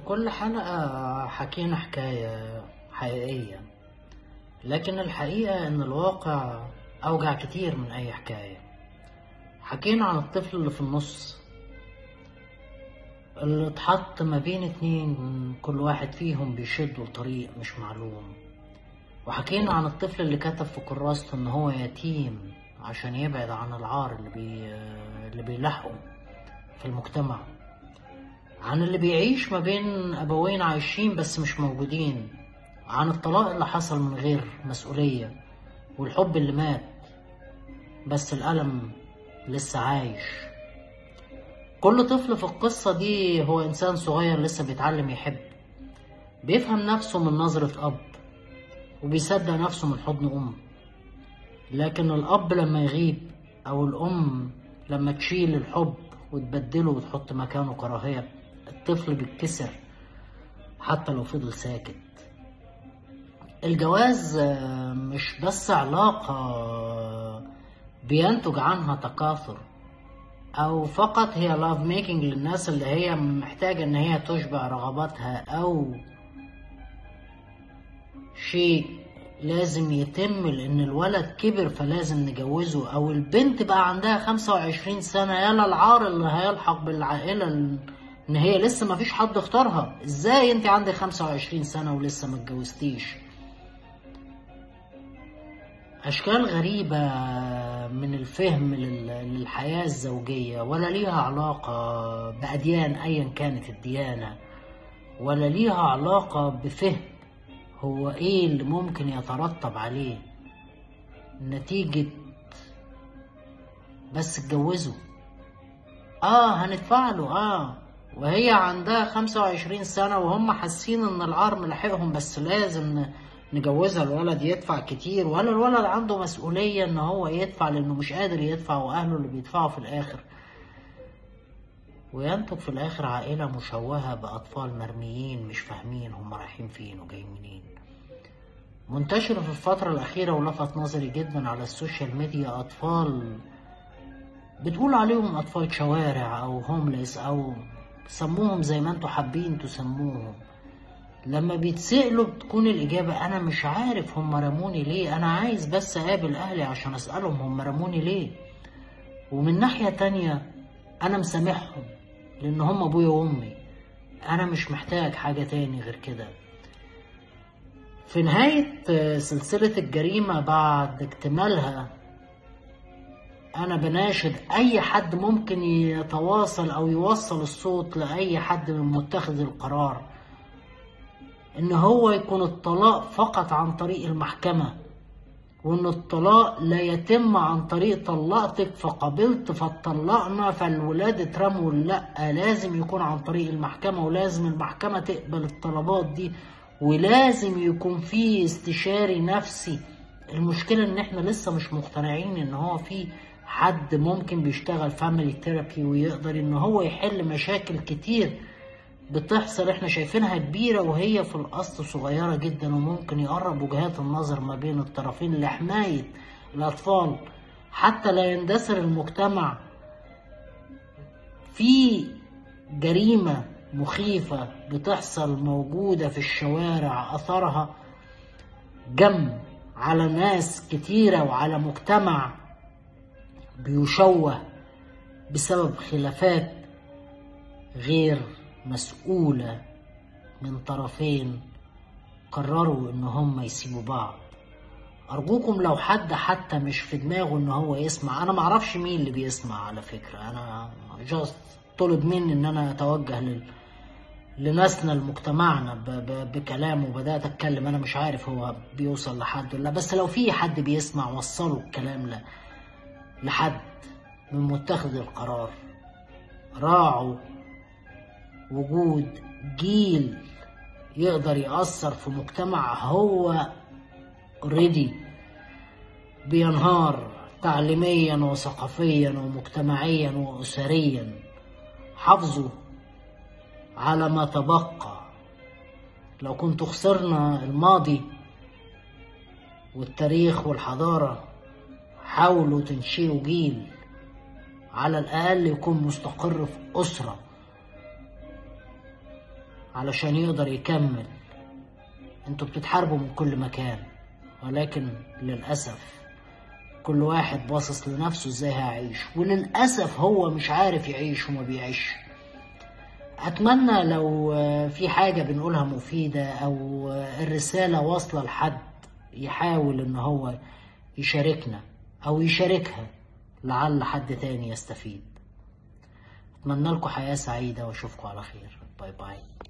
كل حلقة حكينا حكاية حقيقية، لكن الحقيقة إن الواقع أوجع كتير من أي حكاية. حكينا عن الطفل اللي في النص، اللي اتحط ما بين اتنين كل واحد فيهم بيشده لطريق مش معلوم. وحكينا عن الطفل اللي كتب في كراسته إن هو يتيم عشان يبعد عن العار اللي بيلاحقه في المجتمع، عن اللي بيعيش ما بين أبوين عايشين بس مش موجودين، عن الطلاق اللي حصل من غير مسؤولية، والحب اللي مات بس الألم لسه عايش. كل طفل في القصة دي هو إنسان صغير لسه بيتعلم يحب، بيفهم نفسه من نظرة أب، وبيصدق نفسه من حضن أم. لكن الأب لما يغيب أو الأم لما تشيل الحب وتبدله وتحط مكانه كراهية، الطفل بيتكسر حتى لو فضل ساكت. الجواز مش بس علاقة بينتج عنها تكاثر، أو فقط هي love making للناس اللي هي محتاجة إن هي تشبع رغباتها، أو شيء لازم يتم لأن الولد كبر فلازم نجوزه، أو البنت بقى عندها 25 سنة، يلا العار اللي هيلحق بالعائلة إن هي لسه مفيش حد اختارها. إزاي أنت عندك 25 سنة ولسه ما اتجوزتيش؟ أشكال غريبة من الفهم للحياة الزوجية، ولا ليها علاقة بأديان أيا كانت الديانة، ولا ليها علاقة بفهم هو إيه اللي ممكن يترتب عليه نتيجة بس اتجوزه، هندفع له، وهي عندها 25 سنة وهم حاسين إن العار ملاحقهم، بس لازم نجوزها، الولد يدفع كتير، ولا الولد عنده مسؤولية ان هو يدفع لانه مش قادر يدفع واهله اللي بيدفعوا في الاخر. وينتج في الاخر عائلة مشوهة باطفال مرميين مش فاهمين هم رايحين فين وجايين منين. منتشرة في الفترة الاخيرة ولفت نظري جدا على ال social media اطفال بتقول عليهم اطفال شوارع او homeless، او سموهم زي ما انتوا حابين تسموهم. لما بيتسألوا بتكون الإجابة أنا مش عارف هم رموني ليه، أنا عايز بس أقابل أهلي عشان أسألهم هم رموني ليه. ومن ناحية تانية أنا مسامحهم لأن هم أبويا وأمي، أنا مش محتاج حاجة تاني غير كده. في نهاية سلسلة الجريمة بعد اكتمالها، أنا بناشد أي حد ممكن يتواصل أو يوصل الصوت لأي حد من متخذ القرار إن هو يكون الطلاق فقط عن طريق المحكمة، وإن الطلاق لا يتم عن طريق طلقتك فقبلت فطلقنا فالولاد اترموا، لأ، لازم يكون عن طريق المحكمة، ولازم المحكمة تقبل الطلبات دي، ولازم يكون في استشاري نفسي. المشكلة إن إحنا لسه مش مقتنعين إن هو في حد ممكن بيشتغل family therapy ويقدر إن هو يحل مشاكل كتير بتحصل احنا شايفينها كبيرة وهي في الأصل صغيرة جدا، وممكن يقرب وجهات النظر ما بين الطرفين لحماية الأطفال حتى لا يندثر المجتمع. في جريمة مخيفة بتحصل موجودة في الشوارع أثرها جم على ناس كتيرة وعلى مجتمع بيشوه بسبب خلافات غير مسؤولة من طرفين قرروا ان هم يسيبوا بعض. ارجوكم لو حد حتى مش في دماغه ان هو يسمع، انا معرفش مين اللي بيسمع على فكرة، انا جاست طلب مني ان انا اتوجه لناسنا لمجتمعنا بكلام وبدأت اتكلم، انا مش عارف هو بيوصل لحد ولا، بس لو في حد بيسمع وصلوا الكلام لحد من متخذ القرار. راعوا وجود جيل يقدر يأثر في مجتمع هو اوريدي بينهار تعليميا وثقافيا ومجتمعيا وأسريا. حافظوا على ما تبقى. لو كنت خسرنا الماضي والتاريخ والحضارة، حاولوا تنشئوا جيل على الأقل يكون مستقر في أسرة، علشان يقدر يكمل. انتوا بتتحاربوا من كل مكان، ولكن للأسف كل واحد باصص لنفسه ازاي هعيش، وللأسف هو مش عارف يعيش وما بيعيش. أتمنى لو في حاجة بنقولها مفيدة أو الرسالة واصلة لحد يحاول إن هو يشاركنا أو يشاركها، لعل حد تاني يستفيد. أتمنى لكم حياة سعيدة وأشوفكم على خير. bye bye.